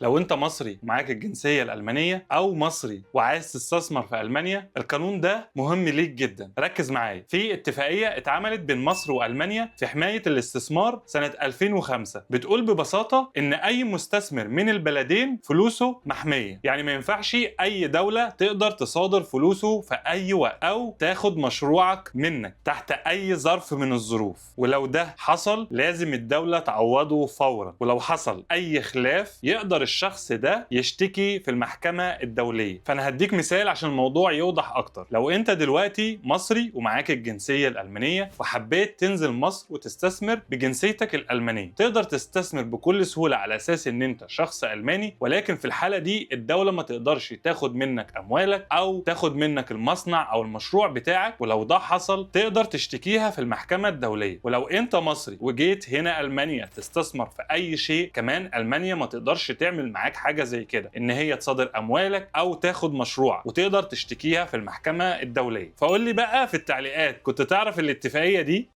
لو انت مصري ومعاك الجنسية الألمانية أو مصري وعايز تستثمر في ألمانيا، القانون ده مهم ليك جدا. ركز معايا. في اتفاقية اتعملت بين مصر وألمانيا في حماية الاستثمار سنة 2005، بتقول ببساطة إن أي مستثمر من البلدين فلوسه محمية، يعني ما ينفعش أي دولة تقدر تصادر فلوسه في أي وقت أو تاخد مشروعك منك تحت أي ظرف من الظروف، ولو ده حصل لازم الدولة تعوضه فورا، ولو حصل أي خلاف يقدر الشخص ده يشتكي في المحكمة الدولية. فأنا هديك مثال عشان الموضوع يوضح أكتر. لو أنت دلوقتي مصري ومعاك الجنسية الألمانية وحبيت تنزل مصر وتستثمر بجنسيتك الألمانية، تقدر تستثمر بكل سهولة على أساس إن أنت شخص ألماني، ولكن في الحالة دي الدولة ما تقدرش تاخد منك أموالك أو تاخد منك المصنع أو المشروع بتاعك، ولو ده حصل تقدر تشتكيها في المحكمة الدولية. ولو أنت مصري وجيت هنا ألمانيا تستثمر في أي شيء، كمان ألمانيا ما تقدرش تعمل معاك حاجة زي كده، إن هي تصادر أموالك أو تاخد مشروعك، وتقدر تشتكيها في المحكمة الدولية. فقول لي بقى في التعليقات، كنت تعرف الاتفاقية دي؟